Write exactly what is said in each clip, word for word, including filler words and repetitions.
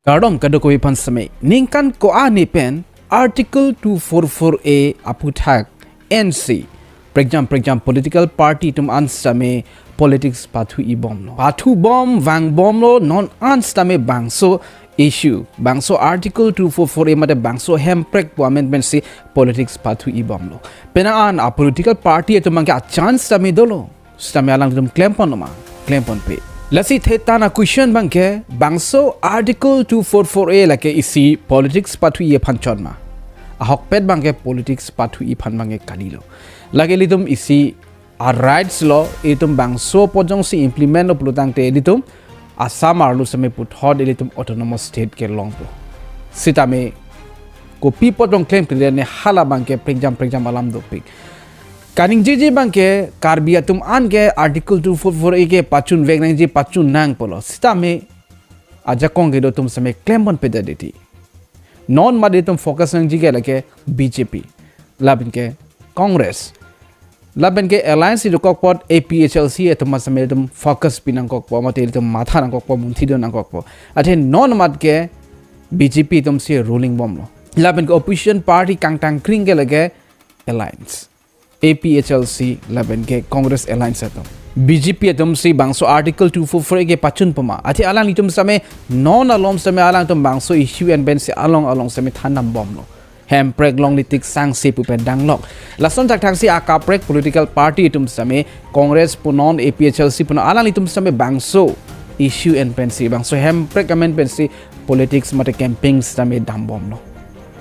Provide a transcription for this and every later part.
Kardom kadokave aphan sitame. Ningkan ko-an pen Article two four four A aputhak ensi prekjam prekjam political party atum an sitame politics pathu-i bomlo. Pathu bom, vang bomlo, non an sitame bangso issue, bangso Article two four four A mate bangso hemprek pu amendment si politics pathu-i bomlo. Penang an a political party atum abangke a chance sitame dolo. Sitame alangtum klempon loma, klempon pe. Lasi thetan a question abangke, bangso Article two four four A lake isi politics pathu-i aphan chot ma? Ahokpet abangke politics pathu-i aphan abangke kalilo. Lake ilitum isi a rights lo, ilitum bangso apot jongsi implement lo pulotangte ilitum Assam arlo sitame puthot ilitum autonomous state kelongpo. Sitame kopi apot jong klemkle ne, hala abangke prekjam prekjam alam dopik. Kaningjeje abangke Karbi atum anke Article two four four A ke pachun vek nangji, pachun nang pulo. Sitame ajakong kedo atum sitame klempon pedet titi. Non mate ilitum focus nangji ke lake B J P, lapen ke Congress, lapen ke alliance idokok apot A P H L C atum sitame ilitum focus pi nangkokpo, mate ilitum matha nangkokpo, munthi do nangkokpo. Athe non mat ke B J P atum si ruling bomlo. Lapen ke opposition party kangtang kring ke lake alliance, A P H L C lapen ke Congress alliance atum. B J P atum si bangso Article two four four A ke pachunpo ma? Athe alanglitum sitame non alom sitame alangtum bangso issue enpen si along along sitame thandam bomlo. Hemprek longle tik sangse pu pen danglok. Lason thakthak si akaprek political party atum sitame, Congress punon, A P H L C punon, alanglitum sitame bangso issue enpen si, bangso hemprek amen pen si politics mate campaign sitame dam bomlo.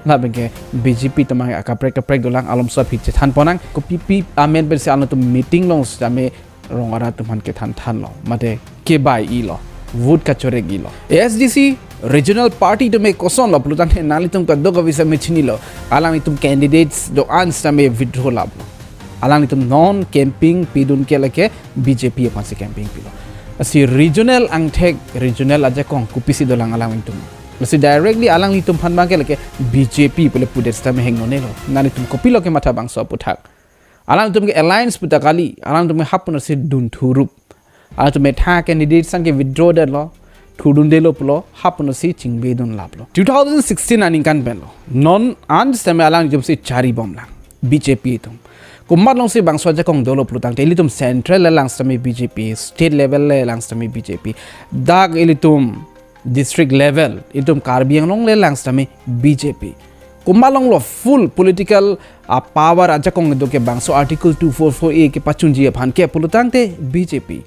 Lapen ke B J P atum abangke akaprek kaprek dolang, alomso aphi chethanpon nang, kopi pi amen pen si alangtum meeting along sitame rong arat atum aphan kethan thanlo, mate kebai-ilo, vote kachorek-ilo. A S D C regional party atum ke kosonlo pulotangte nanglitum kadokave sitame chinilo. Alanglitum candidates do-an sitame withdraw laplo. Alanglitum non campaign pidun ke lake B J P aphan si campaign pilo. Lasi regional angthek, regional ajakong kopisi dolang alanglitum? Lasi directly alanglitum aphan abangke lake B J P pule pudet sitame hengnonelo. Nanglitum kopilo kematha bangso aputhak? Alangtum ke alliance pu ta kali, alangtum ke hapun si dun thurup. Alangtum ke tha candidate sitame withdraw detlo, thudundelo pulo, hapun si chingbedun laplo. Two thousand sixteen aningkan penlo. Non an sitame alangtum si chari bomlang B J P atum. Komat along si bangso ajakong dolo pulotangte ilitum central le lang sitame B J P, state level le lang sitame B J P. Dak ilitum district level, ilitum Karbi Anglong le lang sitame B J P. Komat alonglo full political a power ajakong kedo ke bangso Article two four four A ke pachunji aphan ke pulotangte B J P.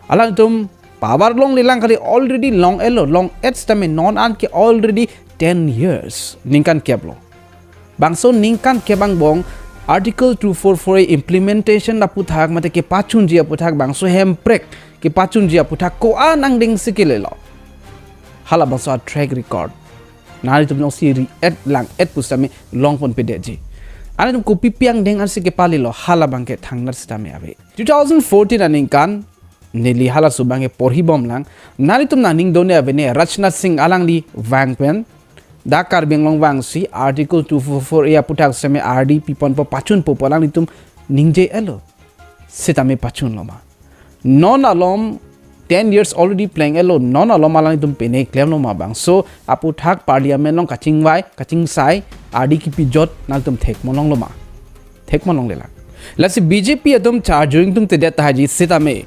Alangtum power longle lang kali, already long-etlo, long-et sitame non an ke already ten years, ningkan keplo. Bangso ningkan kep angbong Article two four four A implementation aputhak mate kepachunji aputhak bangso hemprek kepachunji aputhak ko-an angdeng si kelelo? Hala bangso a track record nanglitum jongsi ri-et lang-et pu sitame longpon pedetji. Anitum kopi pi angdeng ansi kepalilo, hala abangke thangnat sitame ave. Two thousand fourteen aningkan neli halaso abangke porhi bomlang, nanglitum nangning done avene, Rajnath Singh alangli vang pen dak Karbi Anglong vangsi Article two four four A aputhak sitame R D piponpo, pachunpo pu alanglitum ningje-etlo. Sitame pachunlo ma? Non alom ten years already pleng-etlo, non alom alanglitum pine klemlo ma? Bangso aputhak parliament along kachingvai kachingsai R D kipijot nangtum thek molonglo ma? Thek molonglelang. Lasi B J P atum charjuring tung tedet tahai ji sitame,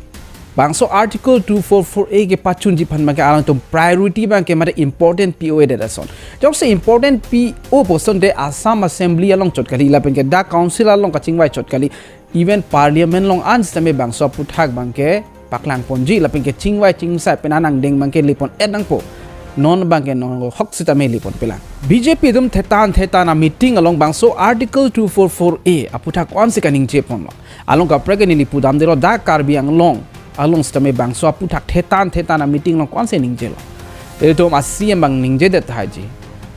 bangso Article two four four A kepachunji aphan abangke alangtum priority abangke mate important P O A det ason. Jongsi important P O pu asonte Assam Assembly along chot kali, lapen ke dak council along kachingvai chot kali, even parliament along an sitame bangso aputhak abangke paklangponji lapen ke chingvai chingsai pen an angdeng abangke lepon-et nangpo. Non abangke nonhok sitame lepon pelang. B J P atum thetan thetan a meeting along bangso Article two four four A aputhak ko-ansi kaningje ponlo? Along kaprek ke neli pudamdelo, dak Karbi Anglong along sitame bangso aputhak thetan thetan a meeting along ko-ansi ningjelo? Ilitum a C M abang ningjedet tahai ji.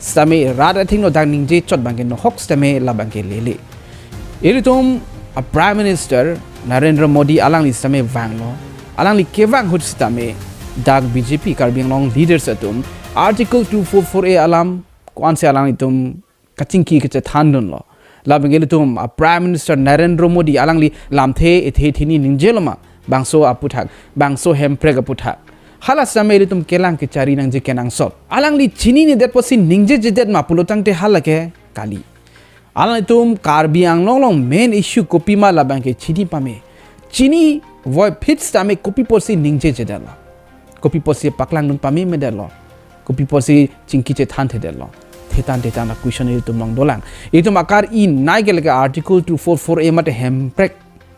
Sitame rat athengno dak ningje chot abangke nonhok sitame la abangke lele. Ilitum a Prime Minister Narendra Modi alangli sitame vanglo. Alangli kevang ahut sitame dak B J P Karbi Anglong leaders atum Article two four four A alam ko-ansi alanglitum kachingki kachethandunlo? Lapen ke ilitum a Prime Minister Narendra Modi alangli lamthe ethe theni ningjelo ma bangso aputhak, bangso hemprek aputhak? Hala sitame ilitum kelang kechari nangji kenangsot. Alangli chinine det pusi ningjeje det ma pulo tangte hala ke kali. Alangtum Karbi Anglong along main issue kopi ma labang ke chini pame. Chini voi phit sitame kopi pusi ningjeje detlo. Kopi pusi paklangdun pame me detlo. Kopi pusi chingki chethan the detlo. Thetan thetan a question ilitum along dolang. Ilitum akar-i nai ke lake Article two four four A mate hemprek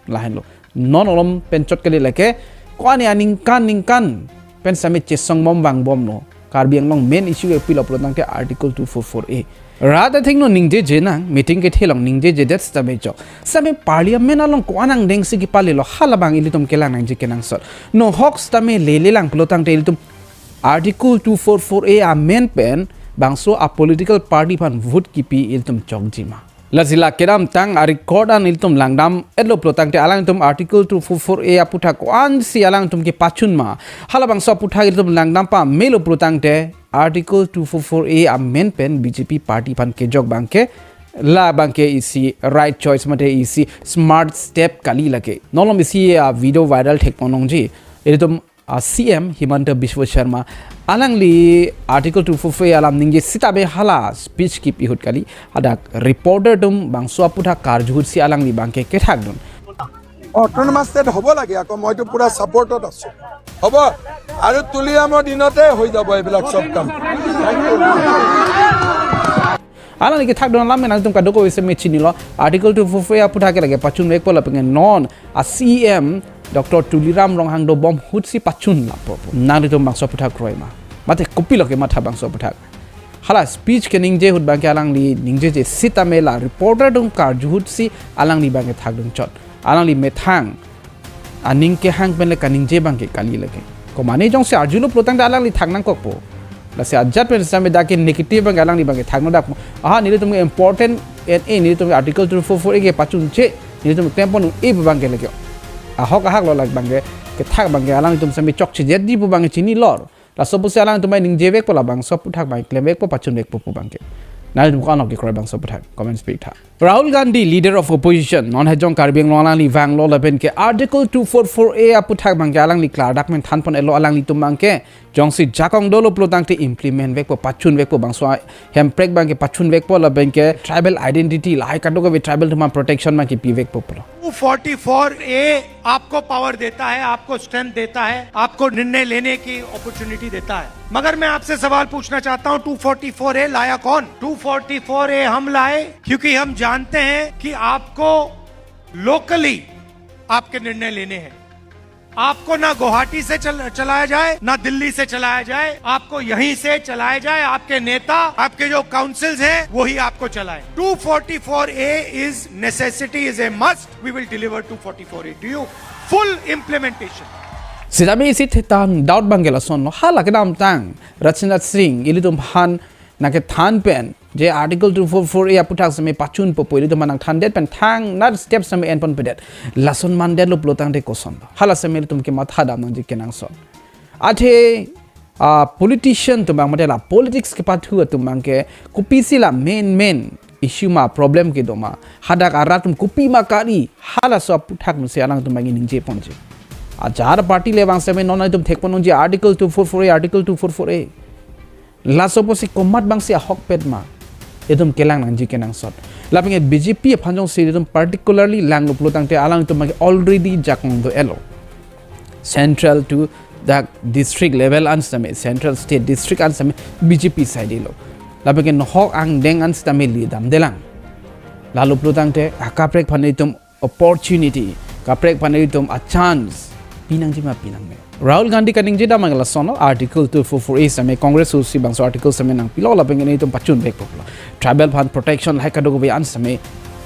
lahenlo. Non olom pen chot kali lake, ko-an aningkan ningkan pen sitame chesong bom vangbomlo. Karbi Anglong main issue ke kopilo pulo tangte Article two four four A. Rat athengno ningjeje nang, meeting kethe along ningjeje det sitame chok. Sitame parliament along ko-an angdengsi kipalelo, hala abang ilitum kelang nangji kenangsot. Nohok sitame lele lang pulo tangte ilitum Article two four four A amend pen bangso a political party aphan vote kipi ilitum chokji ma. Lasi la kedamtang a record an ilitum langdam-etlo pulo tangte alangtum Article two four four A aputhak ko-ansi alangtum kepachun ma. Hala bangso aputhak ilitum langdam pamelo pulo tangte Article two four four A amend pen B J P party aphan kejok abang ke, la abang ke isi right choice mate isi smart step kali lake. Non olom isi a video viral thekpon longji. Ilitum a C M Himanta Biswa Sarma alangli Article two four four A alam ningje sitame hala speech kipi ahut kali, hadak reporter atum bangso aputhak karju ahutsi alangli abang ke kethakdun. Autonomous state হ'ব লাগে। আকৌ মইতো পুৰা ছাপৰ্টত আছোঁ। হ'ব। আৰু তুলিৰামৰ দিনতে হৈ যাব এইবিলাক চব কাম। Alangli kethakdun alam nangtum kadokave sitame chinilo, Article two four four A aputhak ke lake pachunvekpo lapen ke non a C M Doctor Tuliram Ronghang dobom ahutsi pachun lapo. Nanglitum bangso aputhak kroi ma, mate kopilo kematha bangso aputhak. Hala speech keningje ahut abang ke alangli ningjeje sitame la reporter atum karju ahutsi alangli abang ke thakdun chot. Alangli methang aning kehang pen le kaningje abang ke kali lake. Komane jongsi arjulo pulo tangte alangli thak nangkokpo. Lasi ajat pen sitame dak ke negative abang ke alangli abang ke thak nangdakpo. Aha, nelitum ke important, eh, nelitum ke Article two four four A ke pachunche, nelitum klempon un-e pu abang ke lake. Ahok ahak lo lake abang ke, kethak abang ke alanglitum sitame chokchejetji pu abang ke chinilo. Laso pusi alangtum abang ningjevekpo, labangso aputhak abang klemvekpo, pachunvekpo pu abang ke. Nanglitum ko-an kekroi bangso aputhak, comments pi tha. Rahul Gandhi, leader of opposition, non hejong Karbi Anglong alangli vanglo lapen ke Article two four four A aputhak abang ke alangli klardak men thanpon-etlo, alanglitum abang ke jongsi jakong dolo pulo tangte implement vekpo, pachunvekpo, bangso a hemprek abang ke pachunvekpo lapen ke tribal identity lahai kadokave tribal atum aphan protection abang ke pivekpo pulo. Two forty four A आपको power देता है, आपको स्ट्रेंथ देता है, आपको निर्णय लेने की अपॉर्चुनिटी देता है। मगर मैं आपसे सवाल पूछना चाहता हूं, टू फ़ोर्टी फ़ोर ए लाया कौन? टू फ़ोर्टी फ़ोर ए हम लाए क्योंकि हम जानते हैं कि आपको लोकली आपके निर्णय लेने हैं। आपको ना गुवाहाटी से चल, चलाया जाए, ना दिल्ली से चलाया जाए, आपको यहीं से चलाया जाए। आपके नेता, आपके जो काउंसिल्स हैं, वही आपको चलाए। Two forty four A is necessity, is a must. We will deliver two forty-four A to you. Full implementation. Sitame isi thetan doubt abang ke lasonlo, hala kedamtang Rajnath Singh ilitum aphan nangkethan pen je Article two four four A aputhak sitame pachunpo pu ilitum aphan nangthandet pen thangnat step sitame enponpedet. Lason mandetlo pulo tangte koson? Hala sitame ilitum kematha dam nangji kenangsot. Athe a politician atum abang mate la politics kepathu atum abang ke kopisi la main main issue ma, problem kedo ma, hadak arat atum kopi ma kali, halaso aputhak nangsi alangtum abang ningjeponji. Ajat party le abang sitame non itum thekpon longji Article two four four A, Article two four four A. Laso pusi komat abangsi ahokpet ma, itum kelang nangji kenangsot. Lapen ke B J P aphan jongsi itum particularly langlo pulo tangte alangtum abang ke already jakong do-etlo. Central to the district level an sitame, central, state, district an sitame B J P side lo. Lapen ke nohok angdeng an sitame le damdelang. Lalo pulo tangte akaprek aphan itum opportunity, kaprek aphan itum a chance pinangji ma pinangme? Rahul Gandhi kaningje dam abang lasonlo, Article two four four A sitame Congress ahutsi bangso article sitame nangpilo lapen ke itum pachunvekpo pulo. Tribal aphan protection lahai kadokave an sitame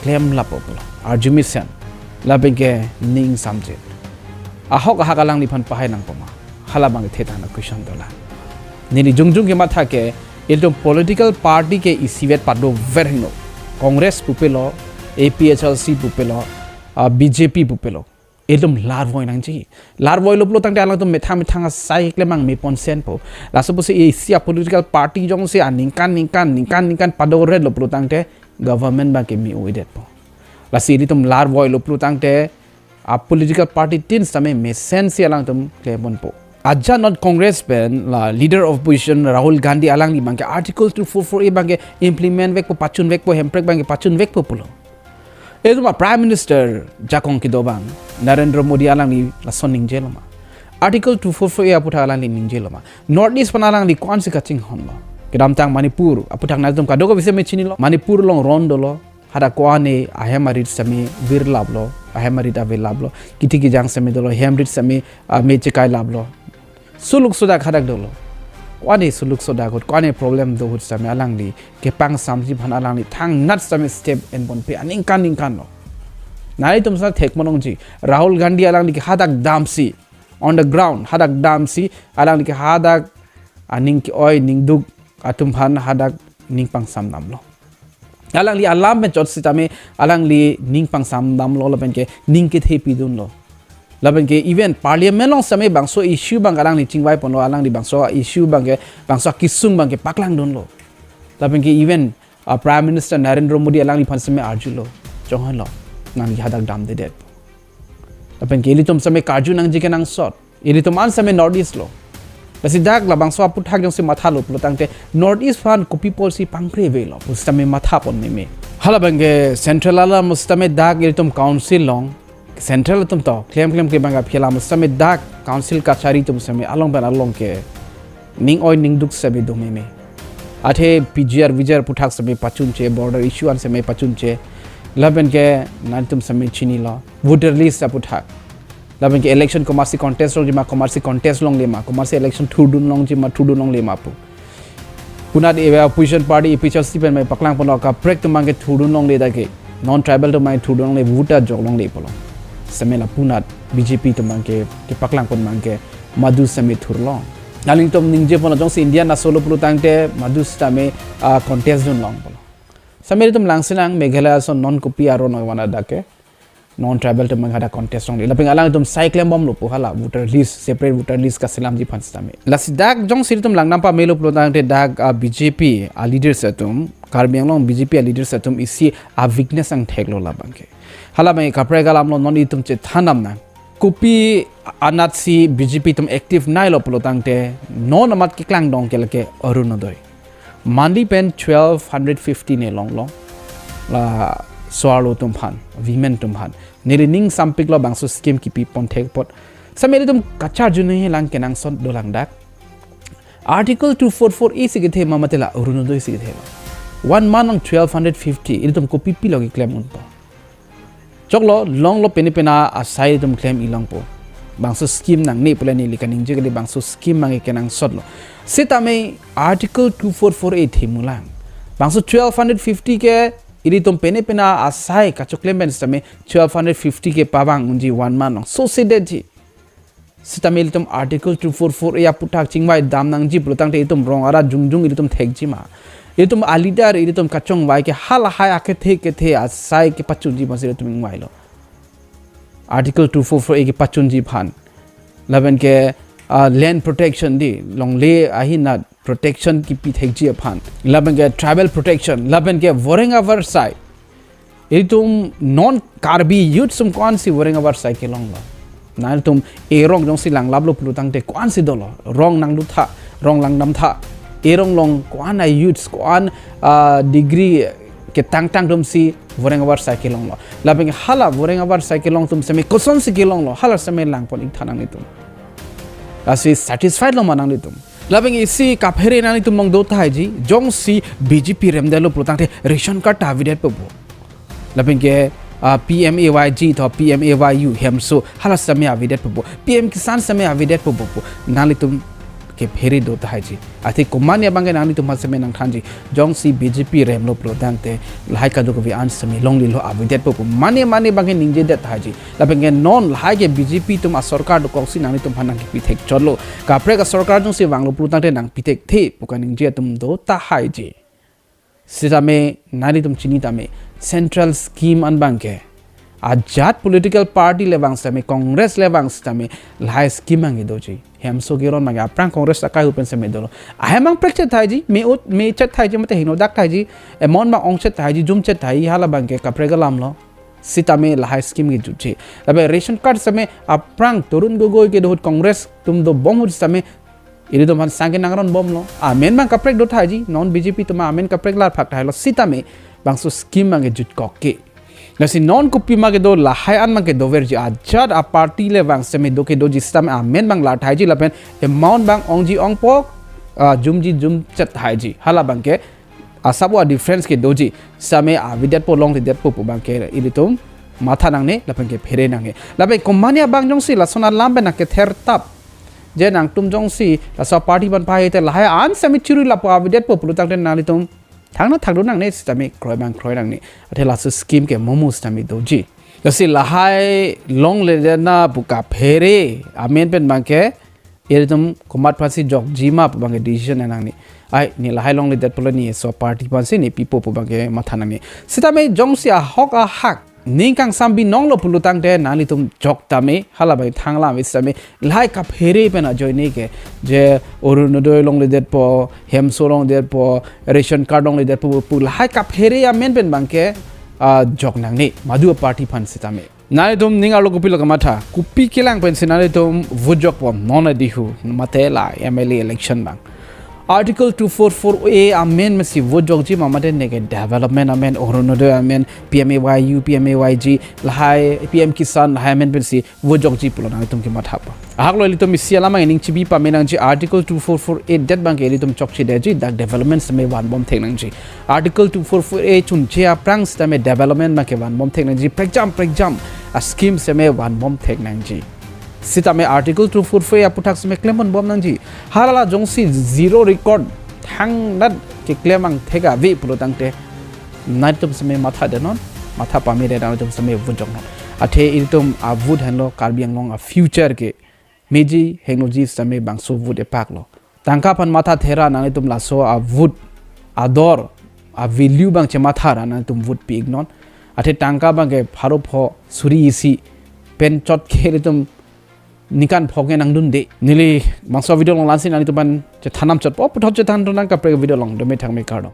klem lapo pulo. Arju mesen lapen ke ning samjin. Ahok ahak alangliphan pahai nangpo ma? Hala abang thetan a question dolang. Neli jongjong kematha ke, ilitum political party ke isivet padover hingno. Congress pupelo, A P H L C pupelo, ah, B J P pupelo. Ilitum larvoi nangji. Larvoilo pulo tangte alangtum methang methang asai klem nangmeponsenpo. Laso pusi isi a political party jongsi aningkan ningkan ningkan ningkan padoverlo pulo tangte government abang ke me-o-edetpo. Lasi ilitum larvoilo pulo tangte a political party tin sitame mesensi alangtum kleponpo. Ajat non Congress pen la leader of opposition Rahul Gandhi alangli abangke Article two four four A abangke implement vekpo, pachun vekpo, hemprek abangke pachun vekpo pulo. Etum a Prime Minister jakong kedo abang Narendra Modi alangli lason ningjelo ma? Article two four four A aputhak alangli ningjelo ma? North East aphan alangli ko-ansi kachinghonlo? Kedamtang Manipur aputhak nangtum kadokave seme chinilo. Manipur along ron dolo. Hadak ko-an ahem arit seme virlaplo, ahem arit avelaplo, kithi kijang seme dolo, hem rit seme, ah, me chekailaplo. Suluk sodak hadak dolo. Ko-an suluk sodak ahut, ko-an problem do ahut seme alangli kepangsamji aphan alangli thangnat seme step enponpe aningkan ningkanlo. Nangtum sa thek monongji, Rahul Gandhi alangli ke hadak damsi, on the ground hadak damsi, alangli ke hadak aning ke-oi ningduk atum aphan hadak ning pangsamdamlo. Alangli alam pen chot sitame alangli ning pangsamdamlo lapen ke ning kethe pidunlo. Lapen ke even parliament along seme bangso issue abang alangli chingvaiponlo, alangli bangso issue abangke, bangso akesung abangke paklangdunlo. Lapen ke even, ah, Prime Minister Narendra Modi alangliphan seme arjulo, chonghonlo, nangli hadak damdedet. Lapen ke ilitum seme karju nangji kenangsot. Ilitum an seme North East lo. Lasi dak labangso aputhak jongsi mathalo pulotangte North East aphan kopi policy pangkre avelo pu sitame mathapon meme. Hala abangke central alam sitame dak ilitum council along, central atum to klem klem ke abangke aphi alam sitame dak council kachari atum seme along pen along ke ning-oi ningduk seme do meme. Athe P G R V G R aputhak seme pachunche, border issue an seme pachunche. Lapen ke nangtum seme chinilo, voter list aputhak. Lapen ke election komatsi contest longji ma, komatsi contest longle ma, komatsi election thurdun longji ma, thurdun longle ma pu. Punat eve opposition party A P H L C pen mai paklangponlo kaprek atum abangke thurdun longle, dak ke non tribal atum abangke thurdun longle, vote ajok longle pulo. Seme la punat B J P atum abangke, kepaklangpon abangke madu seme thurlong. Alangtum ningjeponlo jongsi India asolo pulotangte madu sitame, ah, contest dunlong pulo. Seme ilitum langsinang Meghalaya ason non kopi aron nangvang dak ke non tribal atum abang hadak contest longle. Lapen alangtum sai klembomlo pu hala voter list, separate voter list kaselamji aphan sitame. Lasi dak jongsi ilitum langnang pamelo pulotangte dak, ah, B J P aleaders atum, Karbi Anglong B J P aleaders atum isi aveakness angtheklo labangke. Hala abangke kaprek alamlo, non itum chethandamnang. Kopi anatsi B J P atum active nailo pulotangte non amat keklangdong ke lake Orunodoi. Monthly pen twelve hundred fifty ne longlo. Laso arlo atum aphan, women atum aphan. Neli ning sampiklo bangso scheme kipipon thek apot. Seme ilitum kacharju nangji lang kenangsot dolang dak. Article two four four A si kethe ma mate la Orunodoi si kethelo? One month along twelve hundred fifty, ilitum kopi pilo keklem unpo? Choklo, longlo pene pene asai atum klem-i longpo. Bangso scheme nangne pule neli kaningje kali, bangso scheme abangke kenangsotlo. Sitame Article two four four A themulang. Bangso twelve hundred fifty ke ilitum pene pene asai kachoklem pen sitame twelve hundred fifty ke pavang unji one month along. Sose detji. Sitame ilitum Article two four four A aputhak chingvaidam nangji pulotangte itum rong arat jongjong ilitum thekji ma? Itum aleader ilitum kachongvai ke halahai akethe kethe asai kepachunji aphansi ilitum ingvailo. Article two four four A kepachunji aphan. Lapen ke, ah, land protection di, longle ahin nat protection kipi thekji aphan. Lapen ke tribal protection, lapen ke voreng avar asai. Itum non Karbi youth atum ko-ansi voreng avar asai kelonglo? Nangtum erong jongsi langlaplo pulotangte ko-ansi dolo? Rong nangdutha, rong langdamtha. Erong along ko-an a-youths, ko-an, ah, degree ketangtang atumsi voreng avar asai kelonglo? Lapen hala voreng avar asai kelong atum seme kosonsi kelonglo, hala seme langpon-iktha nanglitum. Lasi satisfied lo ma nanglitum? Lapen isi kaphere nanglitum along do tahai ji, jongsi B J P remdetlo pulotangte ration card ta avedetpo bo. Lapen ke, ah, P M A Y G to P M A Y U hemso hala seme avedetpo bo, P M Kisan seme avedetpo bo pu nanglitum kephere do tahai ji. Athe komatne abangke nanglitum aphan seme nangthanji, jongsi B J P remlo pulotangte lahai kadokave an seme longlelo, avedetpo pu mane mane abangke ningjedet tahai ji. Lapen ke non lahai ke B J P atum asorkar dokoksi nanglitum aphan nangkipi thekchotlo. Kaprek asorkar jongsi vanglo pulotangte nangpi thekthe pu kaningje atum do tahai ji. Sitame nanglitum chini tame, central scheme an abangke ajat political party le vang sitame, Congress le vang sitame, lahai scheme abangke doji. Hemso keron abangke aphrang Congress akai ahut pen seme dolo. Ahem angprek chethaiji, me-ot, me chethaiji, mate henodak thaiji, amount abang ong chethaiji, jum chethaiji, hala abangke kaprek alamlo. Sitame lahai scheme kejutji. Lapen ration card sitame aphrang Tarun Gogoi kedo ahut Congress atum dobom ahut sitame ilitum aphan sangke nangronbomlo. Amen abang kaprek do thaiji, non B J P atum amen kaprek larphak thailo sitame bangso scheme abang kejut kok ke. Lasi non kopima kedo lahai an abang kedoverji ajat a party le vang sitame do kedoji sitame amen abang lar thaiji lapen amount abang ongji ongpo, ah, jumji jumchet thaiji. Hala abang ke asap a difference kedoji sitame avedetpo longledetpo pu abang ke ilitum matha nangne lapen kephere nangne. Lapen komane abang jongsi lason alam pen nangkether tap, je nangtum jongsi laso party aphan pahai te lahai an sitame chiri lapu avedetpo pulo tangte nanglitum thangna thakdun nangne sitame kroi abang kroi nangne. Athe laso scheme ke momo sitame doji. Lasi lahai longledetna pu kaphere amen pen abang ke ilitum komat aphansi jokji ma pu abang ke decision nangne. Ai, ne lahai longledetpo le ne laso party aphansi ne pipo pu abang ke matha nangne. Sitame jongsi ahok ahak ning kangsam binonglo pulo tangte nanglitum jok tame, hala abang thanglam sitame lahai kaphere pen ajoine ke, je Orunodoi longledetpo, Hemso longledetpo, ration card longledetpo pu lahai kaphere amen pen abang ke, ah, jok nangne madu a party aphan sitame. Nanglitum ning arlo kopilo kamatha, kopi kelang pensi nanglitum vote jokpo non adihu mate la M L A election abang? Article two four four A amen pensi vote jokji ma mate neke development amen, Orunodoi amen, P M A Y U, P M A Y G, lahai P M Kisan lahai amen pensi vote jokji pulo nanglitum kemathapa? Ahaklo ilitum isi alam abang ining chibi pame nangji. Article two four four A det abang ke ilitum chokchedetji, dak development sitame vanbom thek nangji. Article two four four A chunche aphrang sitame development abang ke vanbom thek nangji. Prekjam prekjam a scheme sitame vanbom thek nangji. Sitame Article two four four A aputhak sitame klembom nangji. Hala jongsi zero record thangnat keklem angthek ave pulo tangte nanglitum sitame mathadenon, matha pamedet nanglitum sitame vote joknon. Athe ilitum a vote henlo Karbi Anglong a future ke. Meji hingnoji sitame bangso vote epaklo. Tangka aphan mathathe ra nanglitum laso a vote ador a value abang chematha ra nanglitum vote pi-iknon. Athe tangka abang ke pharo pho suri isi pen chot ke ilitum ningkan pho ke nangdunde. Neli bangso video along la-ansi nanglitum aphan chethan namchotpo, puthot chethan thu nang kaprek video along, dome thangme kardom.